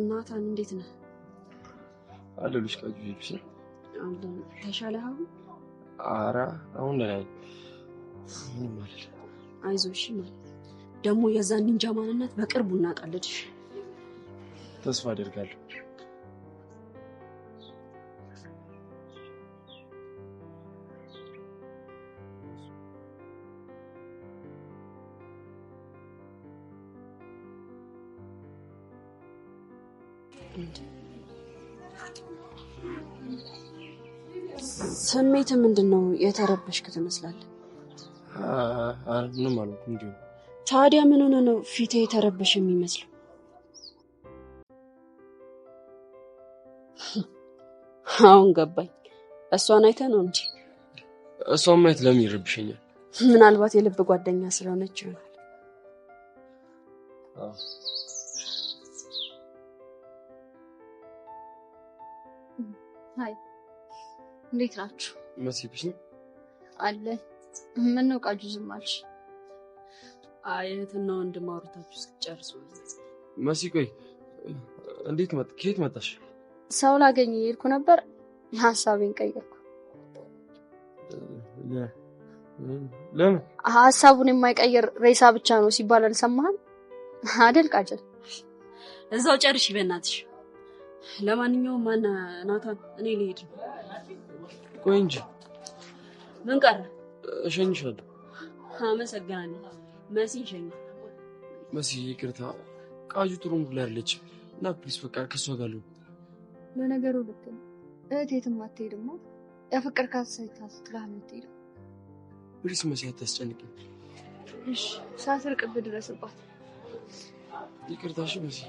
ናታን እንዴት ነህ? አለሁልሽ ቃጁ። ይብስ አለን። ተሻለህ አሁን? ኧረ አሁን ደህና ነኝ። ምንም አልልም። አይዞህ እሺ። ማለት ደግሞ የዛን ኒንጃ ማንነት በቅርቡ እናውቃለን። እሺ ተስፋ አደርጋለሁ። ስሜት ምንድን ነው? የተረበሽክ ትመስላለህ። ምንም አልሆንኩም። እንዲሁ። ታዲያ ምን ሆነ ነው ፊቴ የተረበሽ የሚመስለው? አሁን ገባኝ። እሷን አይተህ ነው እንጂ። እሷን ማየት ለምን ይረብሸኛል? ምናልባት የልብ ጓደኛ ስለሆነች ይሆናል። Hi፣ እንዴት ናችሁ? መሲ peace ነው አለ። ምን ነው ቃጁ ዝም አልሽ? አይ እህትና ወንድም አውርታችሁ እስክትጨርሱ። መሲ ቆይ፣ እንዴት መጣ? ከየት መጣሽ? ሰው ላገኝ እየሄድኩ ነበር፣ ሀሳቤን ቀየርኩ። ለምን? ሀሳቡን የማይቀይር ሬሳ ብቻ ነው ሲባል አልሰማህም አደል ቃጀል? እዛው ጨርሽ በእናትሽ። ለማንኛውም ማን ናታን፣ እኔ ልሄድ ነው። ቆይ እንጂ። ምን ቀረ? እሸኝሻለሁ። አመሰግናለሁ። መሲ ሸኝ። መሲ ይቅርታ፣ ቃጁ ጥሩ mood ላይ አይደለችም እና please በቃ ከእሷ ጋር ልሁን። ለነገሩ ልክ ነው። እህት የትም አትሄድማ። ያፈቀርካት ሴት ጥላህ ነው የምትሄደው። Please መሲ አታስጨንቂኝ። እሺ ሳትርቅብህ ድረስባት። ይቅርታ እሺ መሲ።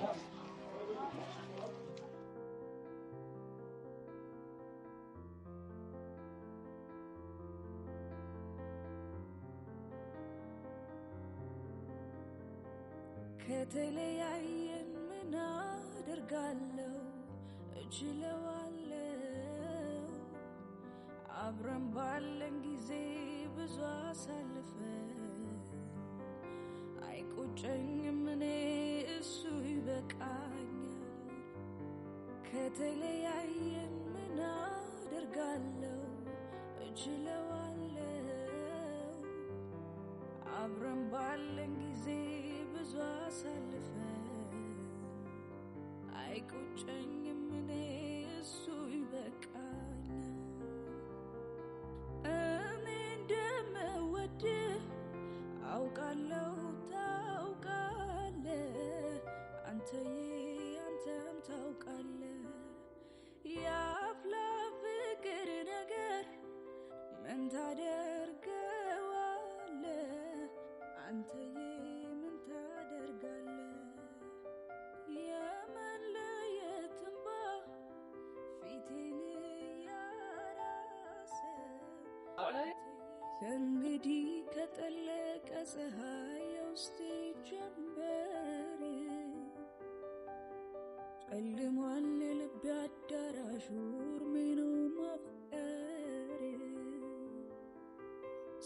ከተለያየን ምን አደርጋለሁ? እችለዋለሁ። አብረን ባለን ጊዜ ብዙ አሳልፈን አይቆጨኝም እኔ እሱ ይበቃኛል። ከተለያየን ምን አደርጋለሁ? እችለዋለሁ። አብረን ባለን ጊዜ ብዙ አሳልፈን አይቆጨኝም እኔ እሱ ይበቃኛል። እኔ እንደምወድህ አውቃለሁ ታውቃለህ፣ አንተዬ አንተም ታውቃለህ። የአፍላ ፍቅር ነገር ምን ታደርገዋለህ? አንተዬ ምን ታደርጋለህ? የመለየት እንባ ፊቴን እያራሰ ከእንግዲህ ከጠለቀ ፀሐይ የውስጤ ጀንበር ጨልሟል የልቤ አዳራሹ እርሜ ነው ማፍቀር።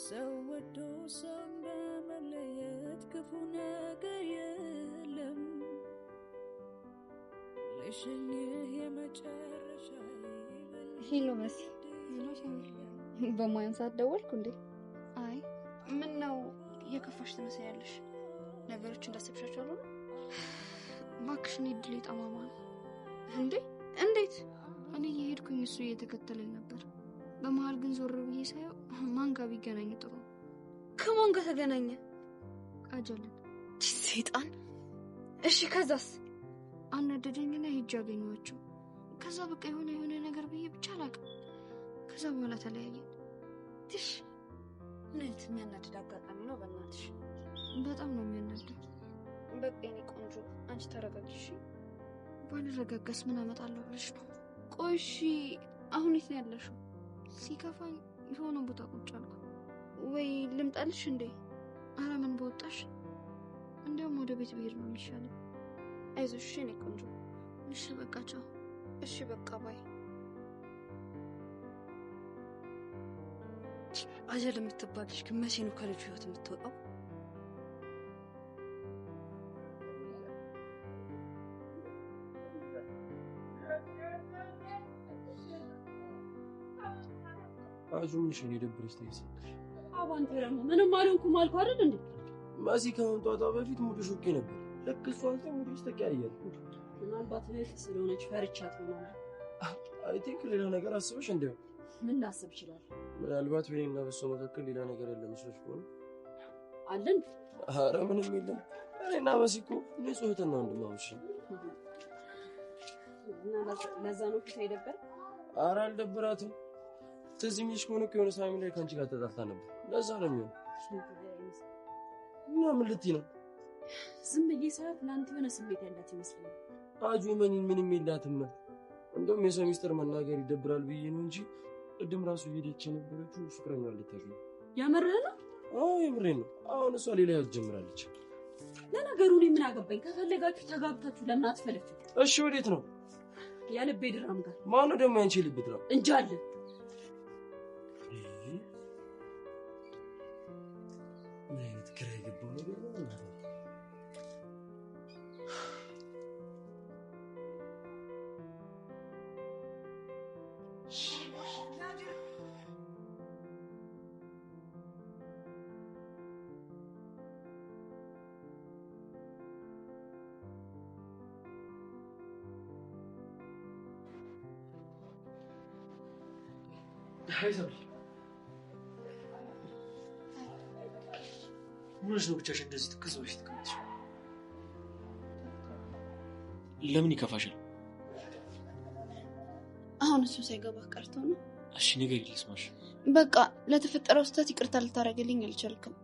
ሰው ወዶ ሰው እንደመለየት ክፉ ነገር የለም። ልሸኝህ የመጨረሻ። Hello መሲ። Hello ሳሚ። በማያን ሰዓት ደወልኩ እንዴ? አይ ምን ነው የከፋሽ ትመስያለሽ። ነገሮች እንዳሰብሻቸው አልሆነ? እባክሽ እኔ እድሌ ጠማማ ነው። እንዴ እንዴት? እኔ እየሄድኩኝ እሱ እየተከተለኝ ነበር። በመሀል ግን ዞር ብዬ ሳየው ማን ጋር ቢገናኝ ጥሩ ነው? ከማን ጋር ተገናኘ? ቃጀልን። ሰይጣን። እሺ ከዛስ? አናደደኝና ሄጄ አገኘኋቸው። ከዛ በቃ የሆነ የሆነ ነገር ብዬ ብቻ አላውቅም። ከዛ በኋላ ተለያየን። ትሽ ምን አይነት የሚያናድድ አጋጣሚ ነው በእናትሽ። በጣም ነው የሚያናድድ። በቃ የኔ ቆንጆ አንቺ ተረጋጊ እሺ። ባልረጋጋስ ምን አመጣለሁ ብለሽ ነው? ቆይ እሺ አሁን የት ነው ያለሽው? ሲከፋኝ የሆነ ቦታ ቁጭ አልኩ። ወይ ልምጣልሽ እንዴ? አረ ምን በወጣሽ። እንዲያውም ወደ ቤት ብሄድ ነው የሚሻለው። አይዞሽ የኔ ቆንጆ። እሺ በቃ ቻው። እሺ በቃ bye። አጀል የምትባል ልጅ ግን መቼ ነው ከልጁ ህይወት የምትወጣው? አጁ ምንሽ ነው የደበረሽ? ታይሰልሽ አባንተ ደግሞ ምንም አልሆንኩም አልኩህ አይደል እንዴ? መሲ ከመምጣቷ በፊት mood ሽ okay ነበር። ልክ እሷን ሳይ mood ሽ ተቀያየረ። ምናልባት እህት ስለሆነች ፈርቻት ሆናል። I think ሌላ ነገር አስበሽ እንደው ምን ላስብ እችላለሁ? ምናልባት በእኔና በሷ መካከል ሌላ ነገር ያለ መስሎሽ ከሆነ አለን። ኧረ ምንም የለም። እኔና መሲ እኮ ንጹህ እህትና ወንድማማች ነን። እና ለዛ ነው ፊቷ የደበረ? ኧረ አልደበራትም። ትዝ የሚልሽ ከሆነ እኮ የሆነ ሳሚ ላይ ከአንቺ ጋር ተጣልታ ነበር። ለዛ ነው የሚሆነው። እና ምን ልትይ ነው? ዝም ብዬ ሳያት ለአንተ የሆነ ስሜት ያላት ይመስለኛል። አጁ ምንም የላትም። እንደውም የሰው ሚስጥር መናገር ይደብራል ብዬ ነው እንጂ ቅድም ራሱ እየሄደች የነበረችው ፍቅረኛዋን ልታገኝ። የምርህን ነው? አዎ የምሬን ነው። አሁን እሷ ሌላ ህይወት ጀምራለች። ለነገሩ እኔ ምን አገባኝ? ከፈለጋችሁ ተጋብታችሁ ለምን አትፈለፍሉ? እሺ ወዴት ነው? የልቤ ድራም ጋር። ማነው ደግሞ ያንቺ የልብ ድራም? እንጃለን። ምን አይነት ግራ የገባው ነገር ነው? Hi ሰብሊ፣ ምን ሆነሽ ነው ብቻሽን እንደዚህ ትክዝ ብለሽ የተቀመጥሽው? ለምን ይከፋሻል? አሁን እሱ ሳይገባህ ቀርቶ ነው። እሺ ንገሪኝ ልስማሽ። በቃ ለተፈጠረው ስህተት ይቅርታ ልታደርግልኝ አልቻልክም።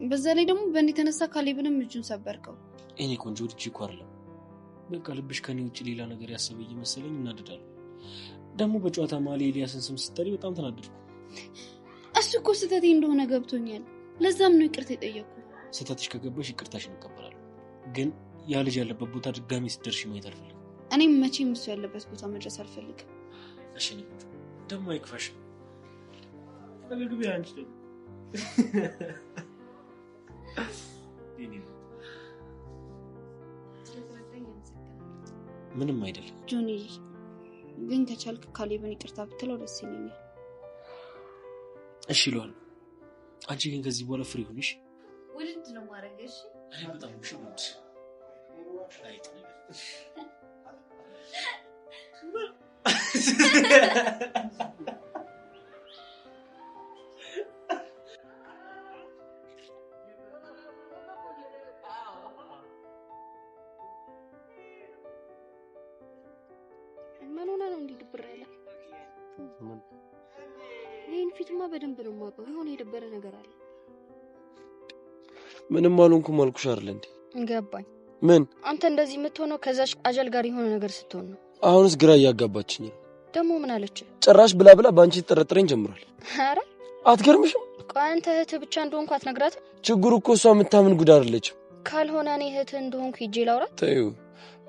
በዛ ላይ ደግሞ በእኔ የተነሳ ካሌብንም እጁን ሰበርከው። እኔ ቆንጆ ወድጄ እኮ አይደለም። በቃ ልብሽ ከኔ ውጭ ሌላ ነገር ያሰበ እየመሰለኝ እናደዳለሁ። ደግሞ በጨዋታ መሀል የኤልያስን ስም ስትጠሪ በጣም ተናደድኩ። እሱ እኮ ስህተቴ እንደሆነ ገብቶኛል። ለዛም ነው ይቅርታ የጠየቅኩ። ስህተትሽ ከገባሽ ይቅርታሽን እቀበላለሁ። ግን ያ ልጅ ያለበት ቦታ ድጋሚ ስትደርሺ ማየት አልፈልግም። እኔም መቼም እሱ ያለበት ቦታ መድረስ አልፈልግም። እሺ እኔ ቆንጆ ደግሞ አይክፋሽ። ፈገግ በይ አንቺ ደግሞ። ምንም አይደለም ጆኒ። ግን ከቻልክ ካሌብን ይቅርታ ብትለው ደስ ይለኛል። እሺ እለዋለሁ። አንቺ ግን ከዚህ በኋላ free ሁኚ። ውድድ ነው ማድረግ። እሺ እኔ በጣም እሺ ውድ አይጥ ነገር ምን ሆነ ነው እንዲህ ድብር ያለ? ይህን ፊትማ በደንብ ነው የማውቀው። የሆነ የደበረ ነገር አለ። ምንም አልሆንኩም አልኩሽ አይደል እንዴ? ገባኝ። ምን? አንተ እንደዚህ የምትሆነው ከዛች አጀል ጋር የሆነ ነገር ስትሆን ነው። አሁንስ ግራ እያጋባችኝ ነው። ደግሞ ምን አለች? ጭራሽ ብላ ብላ በአንቺ ትጠረጥረኝ ጀምሯል። ኧረ አትገርምሽም? ቆይ አንተ እህትህ ብቻ እንደሆንኩ አትነግራትም? ችግሩ እኮ እሷ የምታምን ጉድ አይደለችም። ካልሆነ እኔ እህትህ እንደሆንኩ ሂጄ ላውራት። ተይው፣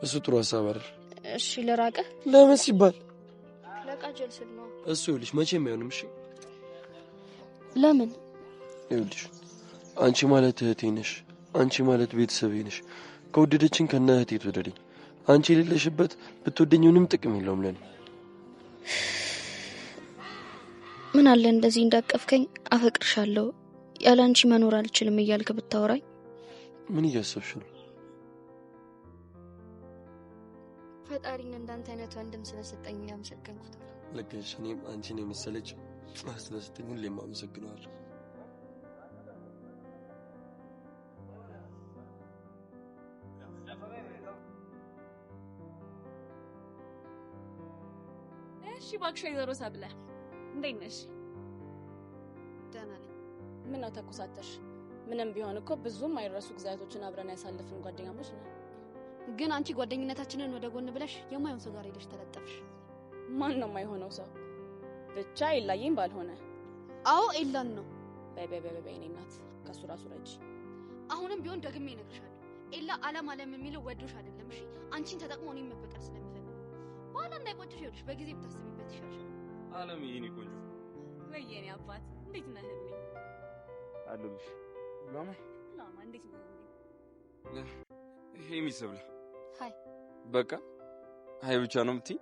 እሱ ጥሩ ሀሳብ አይደል። እሺ ልራቅህ? ለምን ሲባል ለቃጀል ስል ነው። እሱ ይኸውልሽ መቼም አይሆንም። እሺ ለምን? ይኸውልሽ አንቺ ማለት እህቴ ነሽ። አንቺ ማለት ቤተሰቤ ነሽ። ከወደደችን ከነ እህቴ ትወደደኝ። አንቺ የሌለሽበት ብትወደኝ ምንም ጥቅም የለውም ለኔ። ምን አለ እንደዚህ እንዳቀፍከኝ አፈቅርሻለሁ፣ ያለ አንቺ መኖር አልችልም እያልክ ብታወራኝ። ምን እያሰብሽ ነው? ፈጣሪን እንዳንተ አይነት ወንድም ስለሰጠኝ ያመሰገንኩት። ልክ ነሽ። እኔም አንቺን የመሰለች ስለሰጠኝ ሁሌም አመሰግነዋለሁ። እሺ እባክሽ ወይዘሮ ሰብለ እንዴት ነሽ? ደህና ነኝ። ምነው ተኮሳተርሽ? ምንም ቢሆን እኮ ብዙም አይረሱ ጊዜያቶችን አብረን ያሳለፍን ጓደኛሞች ነን። ግን አንቺ ጓደኝነታችንን ወደ ጎን ብለሽ የማይሆን ሰው ጋር ሄደሽ ተለጠፍሽ። ማን ነው የማይሆነው ሰው? ብቻ ኤላዬም ባልሆነ። አዎ ኤላን ነው። በይ በይ በይ በይ፣ የእኔ እናት ከሱ ራሱ ረጂ። አሁንም ቢሆን ደግሜ እነግርሻለሁ፣ ኤላ አለም አለም የሚለው ወዶሽ አይደለም። እሺ አንቺን ተጠቅሞ እኔን መበቀል ስለሚፈልግ በኋላ እንዳይቆጭሽ ይኸውልሽ፣ በጊዜ ብታስቢበት ይሻልሻል። አለም የኔ ቆንጆ፣ ወይ የኔ አባት እንዴት ነህልኝ? አለሁልሽ። ላማ ላማ እንዴት ነህልኝ? ሄሚ ሰብለ Hi። በቃ hi ብቻ ነው የምትይኝ?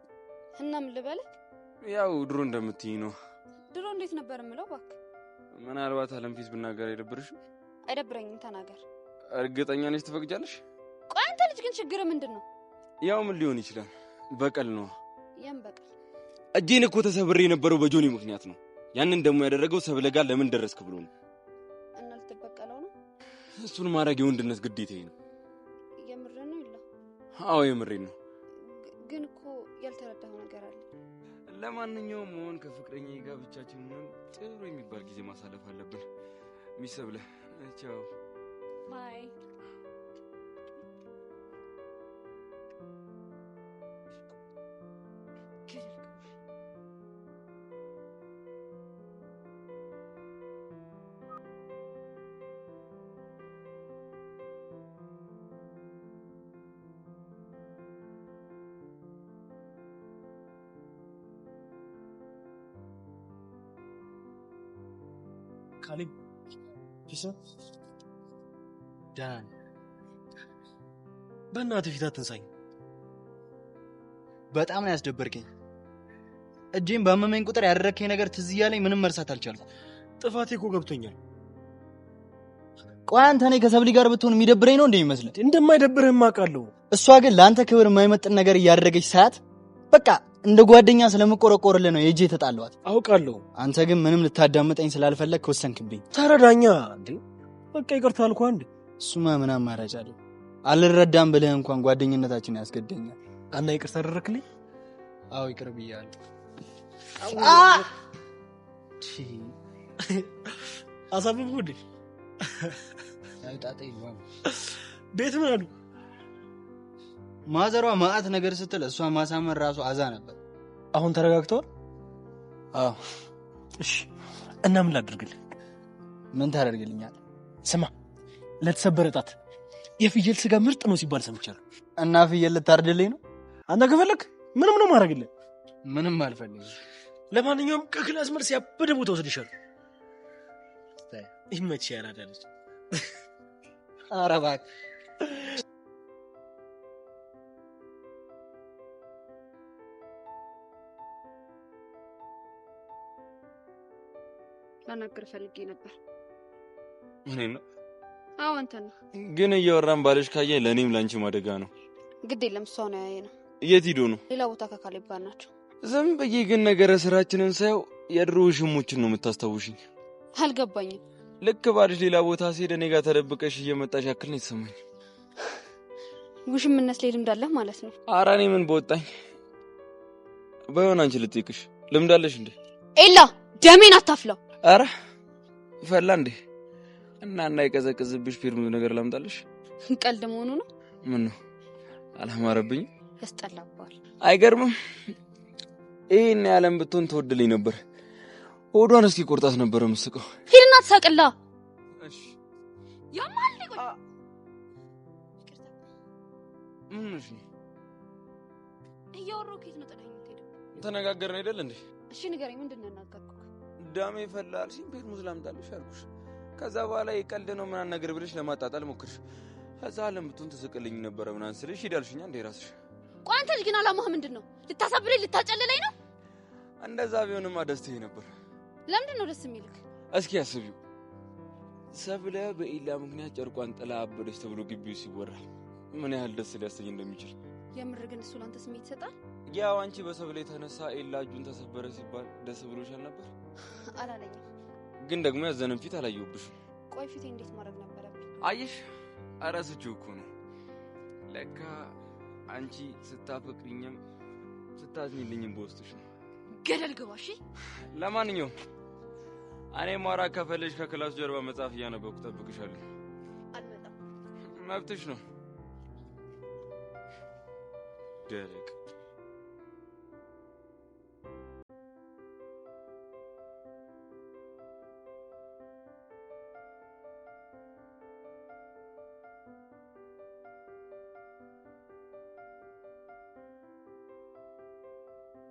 እና ምን ልበልህ? ያው ድሮ እንደምትይኝ ነው። ድሮ እንዴት ነበር የምለው? እባክህ ምናልባት አለም ፊት ብናገር አይደብርሽም? አይደብረኝም፣ ተናገር። እርግጠኛ ነሽ ትፈቅጃለሽ? ቆይ አንተ ልጅ ግን ችግር ምንድን ነው? ያው ምን ሊሆን ይችላል? በቀል ነው። የም በቀል? እጄን እኮ ተሰብሬ የነበረው በጆኒ ምክንያት ነው። ያንን ደግሞ ያደረገው ሰብለ ጋር ለምን ደረስክ ብሎ ነው። እና ልትበቀለው ነው? እሱን ማድረግ የወንድነት ግዴታዬ ነው። የምርህን ነው ይላ? አዎ የምሬን ነው። ግን እኮ ያልተረዳኸው ነገር አለ። ለማንኛውም መሆን ከፍቅረኛዬ ጋር ብቻችንን ሆነን ጥሩ የሚባል ጊዜ ማሳለፍ አለብን። Miss ሰብለ ቻው። Bye። ካሌብ ፊሳ ደህና ነኝ። በእናትህ ፊት አትንሳኝ። በጣም ነው ያስደበርከኝ። እጄን ባመመኝ ቁጥር ያደረግከኝ ነገር ትዝ እያለኝ ምንም መርሳት አልቻልኩም። ጥፋቴ እኮ ገብቶኛል። ቆይ አንተ እኔ ከሰብሊ ጋር ብትሆን የሚደብረኝ ነው እንደሚመስልህ? እንደማይደብርህም አውቃለሁ። እሷ ግን ለአንተ ክብር የማይመጥን ነገር እያደረገች ሳያት በቃ እንደ ጓደኛ ስለምቆረቆርልህ ነው የእጄ የተጣለዋት። አውቃለሁ። አንተ ግን ምንም ልታዳምጠኝ ስላልፈለግክ ወሰንክብኝ። ተረዳኛ እንዴ። በቃ ይቅርታ አልኩህ። አንዴ እሱማ ምን አማራጭ አለ? አልረዳም ብለህ እንኳን ጓደኝነታችን ያስገደኛል። እና ይቅርታ አደረክልኝ? አዎ ይቅር ብያለሁ። አሳብብኩህ እንዴ? ጣጣ የለውም። ቤት ምን አሉ? ማዘሯ ማአት ነገር ስትል እሷ ማሳመን ራሱ አዛ ነበር። አሁን ተረጋግተዋል? አዎ። እሺ እና ምን ላድርግልህ? ምን ታደርግልኛል? ስማ፣ ለተሰበረ ጣት የፍየል ስጋ ምርጥ ነው ሲባል ሰምቻለሁ። እና ፍየል ልታርድልኝ ነው? አንተ ከፈለክ ምንም ነው ማድረግልህ። ምንም አልፈልግም። ለማንኛውም ከ class መልስ ያበደ ቦታ ወስድሻለሁ። ይመችህ ያራዳ ልጅ። ኧረ እባክህ። ላናግር ፈልጌ ነበር። እኔን ነው? አዎ አንተን ነው። ግን እያወራን ባልሽ ካየ ለእኔም ለአንቺም አደጋ ነው። ግድ የለም እሷ ነው ያየ ነው። የት ሂዶ ነው? ሌላ ቦታ ከካሌብ ጋር ናቸው። ዝም ብዬ ግን ነገረ ስራችንን ሳየው የድሮ ውሽሞችን ነው የምታስታውሽኝ። አልገባኝም። ልክ ባልሽ ሌላ ቦታ ሲሄድ እኔ ጋር ተደብቀሽ እየመጣሽ ያክል ነው የተሰማኝ። ውሽምነት ላይ ልምድ አለህ ማለት ነው? ኧረ እኔ ምን በወጣኝ። ባይሆን አንቺ ልጠይቅሽ፣ ልምድ አለሽ እንዴ? ኤላ ደሜን አታፍላው። ኧረ ፈላ እንዴ? እና እንዳይቀዘቅዝብሽ ፌርሙዝ ነገር ላምጣልሽ? ቀልድ መሆኑ ነው። ምን ነው አላማረብኝም? ያስጠላባል። አይገርምም? ይሄን ያለም ብትሆን ትወድልኝ ነበር። ሆዷን እስኪ ቆርጣት ነበር የምስቀው። ሂድና ተሳቅላ። እሺ ያማል። ቆይ ምን ሆነሽ ነው? እያወራሁ ከየት ነው ጥለኸኝ የምትሄደው? ተነጋገርን አይደል እንዴ? እሺ ንገረኝ፣ ምንድን ነው ያናገርኩህ? ዳሜ ፈላ አልሽኝ፣ ፌርሙዝ ላምጣልሽ አልኩሽ። ከዛ በኋላ የቀልድ ነው ምናምን ነገር ብለሽ ለማጣጣል ሞክርሽ። ከዛ አለም ብትሆን ትስቅልኝ ነበረ ምናምን ስልሽ ሂድ አልሽኛ እንዴ ራስሽ። ቆይ አንተ ልጅ ግን አላማህ ምንድን ነው? ልታሳብደኝ ልታጨልለኝ ነው? እንደዛ ቢሆንማ ደስተዬ ነበር። ለምንድን ነው ደስ የሚልክ? እስኪ አስቢው፣ ሰብለ በኢላ ምክንያት ጨርቋን ጥላ አበደች ተብሎ ግቢው ሲወራ ምን ያህል ደስ ሊያሰኝ እንደሚችል። የምር ግን እሱ ላንተ ስሜት ይሰጣል? ያው አንቺ በሰብለ የተነሳ ኤላ እጁን ተሰበረ ሲባል ደስ ብሎሻል ነበር? አላለኝም። ግን ደግሞ ያዘነን ፊት አላየሁብሽም። ቆይ ፊቴ እንዴት ማድረግ ነበረብኝ? አየሽ፣ እረስቼው እኮ ነው። ለካ አንቺ ስታፈቅሪኝም ስታዝኝልኝም በውስጥሽ ነው። ገደል ግባ። እሺ። ለማንኛውም እኔ ማውራት ከፈለግሽ ከ class ጀርባ መጽሐፍ እያነበብኩ እጠብቅሻለሁ። አልመጣም። መብትሽ ነው። ደረቅ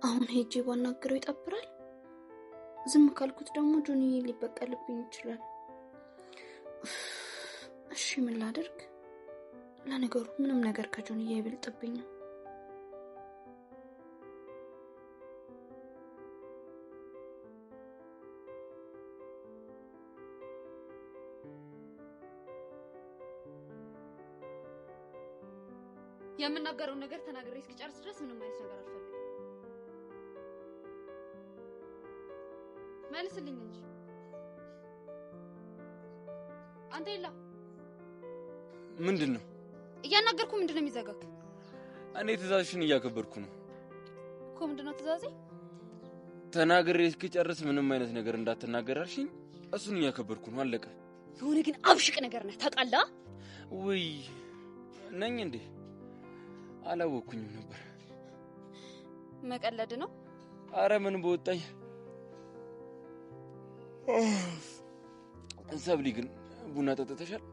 አሁን ሄጄ ባናግረው ይጠብራል። ዝም ካልኩት ደግሞ ጆኒ ሊበቀልብኝ ይችላል። እሺ ምን ላድርግ? ለነገሩ ምንም ነገር ከጆኒ አይበልጥብኝም። የምናገረውን ነገር ተናግሬ እስክጨርስ ድረስ ምንም አይነት ነገር አልፈልግም። መልስልኝ እንጂ አንተ። የላ ምንድን ነው እያናገርኩ? ምንድን ነው የሚዘጋክ? እኔ ትእዛዝሽን እያከበርኩ ነው እኮ። ምንድን ነው ትእዛዜ? ተናግሬ እስክጨርስ ምንም አይነት ነገር እንዳትናገር አልሽኝ። እሱን እያከበርኩ ነው። አለቀ። የሆነ ግን አብሽቅ ነገር ነህ ታውቃለህ? ውይ ነኝ እንዴ? አላወቅኩኝም ነበር። መቀለድ ነው። አረ ምን በወጣኝ። ሰብሊ ግን ቡና ጠጥተሻል?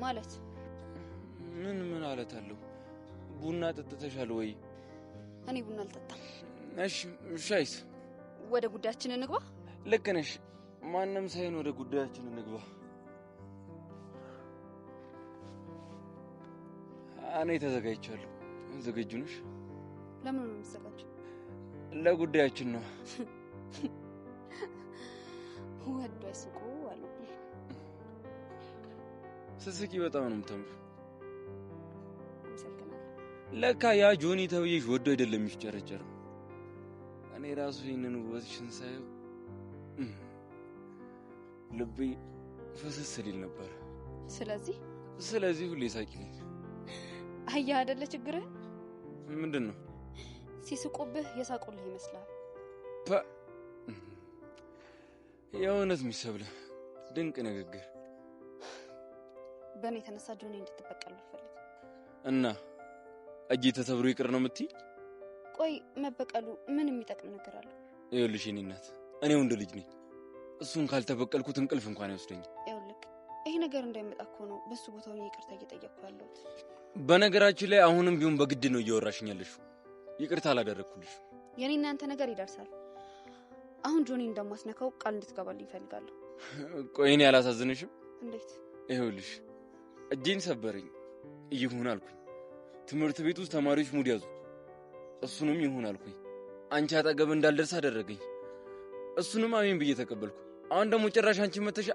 ማለት ምን ምን አለት አለው? ቡና ጠጥተሻል ወይ? እኔ ቡና አልጠጣም። እሺ ሻይስ? ወደ ጉዳያችን እንግባ። ልክ ነሽ። ማንም ሳይሆን ወደ ጉዳያችን እንግባ። እኔ ተዘጋጅቻለሁ። ዝግጁ ነሽ? ለምን ነው የምትዘጋጀው? ለጉዳያችን ነው። ወዶ አይስቁ አሉ። ስስቂ በጣም ነው የምታምሪው። አመሰግናለሁ። ለካ ያ ጆኒ ተብዬሽ ወዶ አይደለም የሚፍጨረጨረው። እኔ ራሱ ይህንን ውበትሽን ሳየው ልቤ ፍስስ ሊል ነበር። ስለዚህ ሁሌ ሳቂልኝ። አየህ አይደለ ችግርህ? ምንድን ነው? ሲስቁብህ የሳቁልህ ይመስላል። የእውነት ሚሰብለ ድንቅ ንግግር። በእኔ የተነሳ ጆኒ እንድትበቀል አልፈልግም። እና እጄ ተሰብሮ ይቅር ነው የምትይ? ቆይ መበቀሉ ምን የሚጠቅም ነገር አለው? ይኸውልሽ የእኔ እናት፣ እኔ ወንድ ልጅ ነኝ። እሱን ካልተበቀልኩት እንቅልፍ እንኳን አይወስደኝም። ይኸውልህ ይሄ ነገር እንዳይመጣ እኮ ነው በሱ ቦታ ሆኜ ይቅርታ እየጠየቅኩ ያለሁት። በነገራችን ላይ አሁንም ቢሆን በግድ ነው እያወራሽኝ ያለሽው። ይቅርታ አላደረግኩልሽ። የኔ እና ያንተ ነገር ይደርሳል። አሁን ጆኒ እንደማስነካው ቃል እንድትገባልኝ እፈልጋለሁ። ቆይ እኔ አላሳዝንሽም? እንዴት? ይኸውልሽ እጄን ሰበረኝ ይሁን አልኩኝ። ትምህርት ቤት ውስጥ ተማሪዎች ሙድ ያዙ። እሱንም ይሁን አልኩኝ። አንቺ አጠገብ እንዳልደርስ አደረገኝ። እሱንም አሜን ብዬ ተቀበልኩ። አሁን ደግሞ ጭራሽ አንቺ መተሽ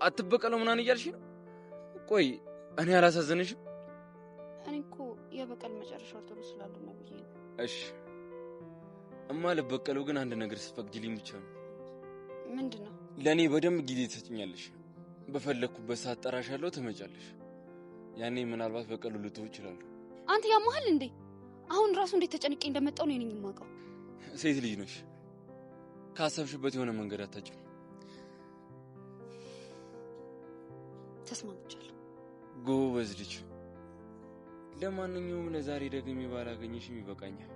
አትበቀለው ምናምን እያልሽ ነው። ቆይ እኔ አላሳዝንሽም? እኔ እኮ የበቀል መጨረሻው ጥሩ ስላልሆነ ብዬ ነው። እሺ እማ ልበቀለው ግን አንድ ነገር ስትፈቅጂልኝ ብቻ ነው። ምንድን ነው? ለእኔ በደንብ ጊዜ ትሰጭኛለሽ። በፈለግኩበት ሰዓት ጠራሻለሁ፣ ትመጫለሽ። ያኔ ምናልባት በቀሉ ልተው እችላለሁ። አንተ ያመሃል እንዴ? አሁን ራሱ እንዴት ተጨንቄ እንደመጣው ነው እኔ የማውቀው። ሴት ልጅ ነሽ፣ ካሰብሽበት የሆነ መንገድ አታጭም። ተስማምቻለሁ። ጎበዝ ልጅ። ለማንኛውም ለዛሬ ደግሜ ባላገኘሽም ይበቃኛል።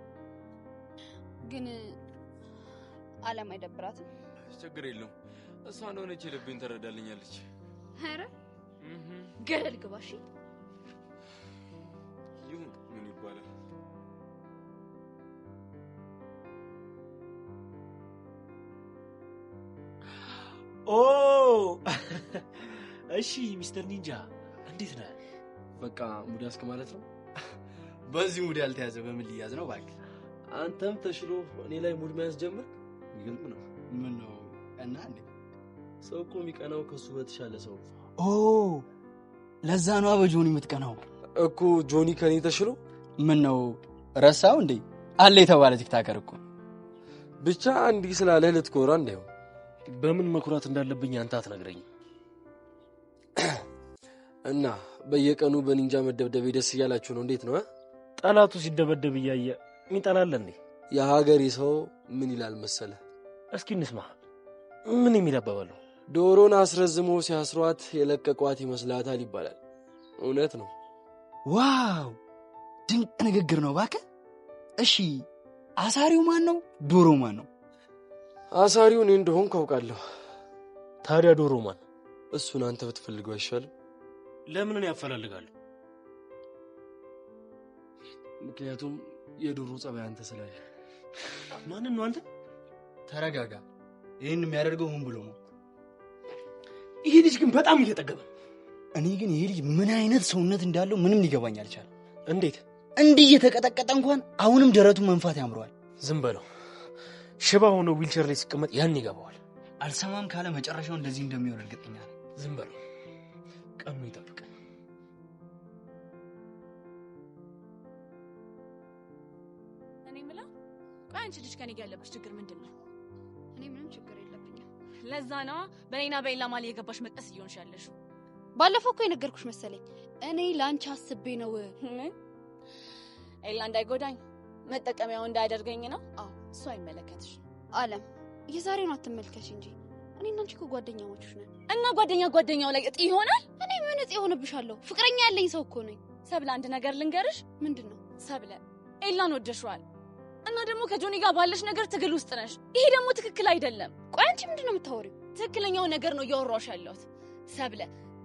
ግን አለም አይደብራትም? ችግር የለውም። እሷ እንደሆነች የልቤን ትረዳልኛለች። ኧረ ገደል ግባ። እሺ ይሁን፣ ምን ይባላል። ኦ እሺ፣ ሚስተር ኒንጃ እንዴት ነህ? በቃ mood ያዝክ ማለት ነው። በዚህ mood ያልተያዘ በምን ሊያዝ ነው? እባክህ አንተም ተሽሎ እኔ ላይ mood መያዝ ጀመርክ። የሚገርም ነው። ምን ነው እና እንዴ? ሰው እኮ የሚቀናው ከሱ በተሻለ ሰው። ኦ ለዛ ነዋ በጆኒ የምትቀናው እኮ። ጆኒ ከኔ ተሽሎ። ምን ነው ረሳው እንዴ? አለ የተባለ TikToker እኮ። ብቻ እንዲህ ስላለህ ልትኮራ እንዳይሆን። በምን መኩራት እንዳለብኝ አንተ አትነግረኝም። እና በየቀኑ በኒንጃ መደብደቤ ደስ እያላችሁ ነው? እንዴት ነው? ጠላቱ ሲደበደብ እያየ ሚጠላል እንዴ? የሀገሬ ሰው ምን ይላል መሰለ? እስኪ እንስማ። ምን የሚል አባባል ነው? ዶሮን አስረዝሞ ሲያስሯት የለቀቋት ይመስላታል ይባላል። እውነት ነው። Wow ድንቅ ንግግር ነው እባክህ። እሺ አሳሪው ማን ነው? ዶሮ ማን ነው? አሳሪው እኔ እንደሆንኩ አውቃለሁ። ታዲያ ዶሮ ማን? እሱን አንተ ብትፈልገው አይሻልም? ለምን እኔ ያፈላልጋለሁ? ምክንያቱም የዶሮ ጸባይ አንተ ስላለ። ማንን ነው አንተ? ተረጋጋ። ይህን የሚያደርገው ምን ብሎ ነው? ይሄ ልጅ ግን በጣም እየጠገበ ነው። እኔ ግን ይሄ ልጅ ምን አይነት ሰውነት እንዳለው ምንም ሊገባኝ አልቻለም። እንዴት እንዲህ እየተቀጠቀጠ እንኳን አሁንም ደረቱን መንፋት ያምረዋል። ዝም በለው። ሽባ ሆኖ ዊልቸር ላይ ሲቀመጥ ያን ይገባዋል። አልሰማም ካለ መጨረሻው እንደዚህ እንደሚሆን እርግጠኛ ነኝ። ዝም በለው፣ ቀኑ ይጠብቅ። ቆይ አንቺ ልጅ ከኔ ጋር ያለብሽ ችግር ምንድን ነው? እኔ ምንም ችግር የለብኝም። ለዛ ነዋ በኔና በኤላ መሀል የገባሽ መቀስ እየሆንሽ ያለሽው። ባለፈው እኮ የነገርኩሽ መሰለኝ። እኔ ለአንቺ አስቤ ነው። ምን ኤላ እንዳይጎዳኝ መጠቀሚያው እንዳያደርገኝ ነው? አዎ እሱ አይመለከትሽ። አለም የዛሬውን አትመልከች እንጂ እኔ እና አንቺ እኮ ጓደኛሞች ነን። እና ጓደኛ ጓደኛው ላይ እጢ ይሆናል? እኔ ምን እጢ እሆንብሻለሁ? ፍቅረኛ ያለኝ ሰው እኮ ነኝ። ሰብለ አንድ ነገር ልንገርሽ። ምንድን ነው? ሰብለ ኤላን ወደሽዋል እና ደግሞ ከጆኒ ጋር ባለሽ ነገር ትግል ውስጥ ነሽ። ይሄ ደግሞ ትክክል አይደለም። ቆይ አንቺ ምንድን ነው የምታወሪው? ትክክለኛው ነገር ነው እያወራሁሽ ያለሁት። ሰብለ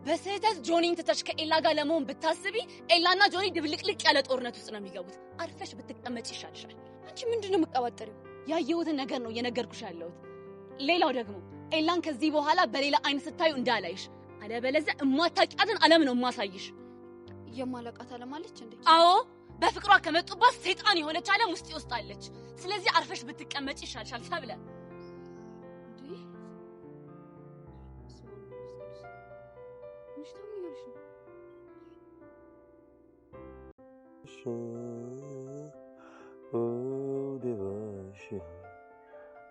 በስህተት ጆኒን ትተሽ ከኤላ ጋር ለመሆን ብታስቢ ኤላና ጆኒ ድብልቅልቅ ያለ ጦርነት ውስጥ ነው የሚገቡት። አርፈሽ ብትቀመጭ ይሻልሻል። አንቺ ምንድን ነው የምትቀባጥሪው? ያየሁትን ነገር ነው እየነገርኩሽ ያለሁት። ሌላው ደግሞ ኤላን ከዚህ በኋላ በሌላ አይን ስታዩ እንዳላይሽ፣ አለበለዚያ እማታውቂያትን ዓለም ነው የማሳይሽ። የማላውቃት ዓለም አለች እንዴ? አዎ በፍቅሯ ከመጡባት ሰይጣን የሆነች ዓለም ውስጥ ይወስጣለች። ስለዚህ አርፈሽ ብትቀመጭ ይሻልሻል ሰብለ።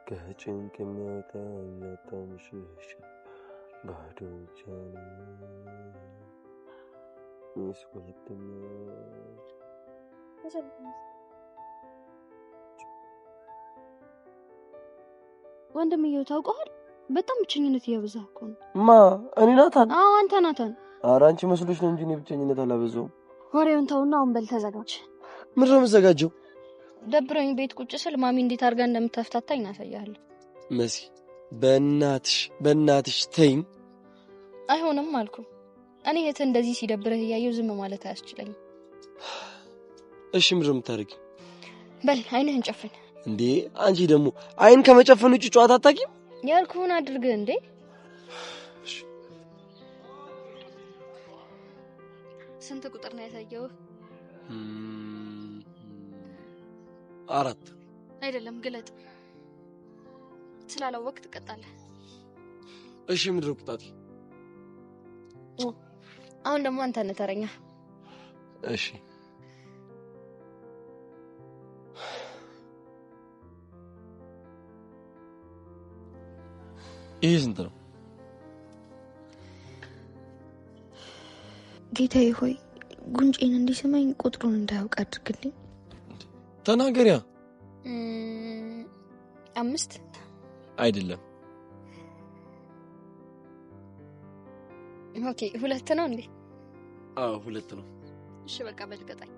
ከጭንቅ የሚያወጣኝ ያጣምሽሽ ባዶ እጄን ሁለተኛ ወንድምየው ታውቀዋል። በጣም ብቸኝነት እያበዛህ እኮ ነው። ማ እኔ ናታን? አዎ አንተ ናታን። ኧረ አንቺ መስሎሽ ነው እንጂ እኔ ብቸኝነት አላበዛሁም። ወሬውን ተውና አሁን በል ተዘጋጅ። ምንድን ነው የምዘጋጀው? ደብረኝ ቤት ቁጭ ስል ማሚ እንዴት አድርጋ እንደምታፍታታኝ እናሳያለሁ። መሲ በእናትሽ በእናትሽ ተይኝ። አይሆንም አልኩ። እኔ እህትህ እንደዚህ ሲደብርህ እያየሁ ዝም ማለት አያስችለኝም። እሺ ምንድን ነው የምታደርጊው? በል አይንህን ጨፍን። እንዴ አንቺ ደግሞ አይን ከመጨፈን ውጭ ጨዋታ አታውቂም? ያልኩህን አድርግ። እንዴ ስንት ቁጥር ነው ያሳየው? 4። አይደለም ግለጥ። ስላላወቅህ ትቀጣለህ። እሺ ምንድን ነው ቅጣቴ? አሁን ደግሞ አንተ ነህ ተረኛ። እሺ ይሄ ስንት ነው? ጌታዬ ሆይ ጉንጬን እንዲስመኝ ቁጥሩን እንዳያውቅ አድርግልኝ። ተናገሪያ። 5። አይደለም። okay 2 ነው እንዴ? አዎ 2 ነው። እሺ በቃ በል ቀጣይ።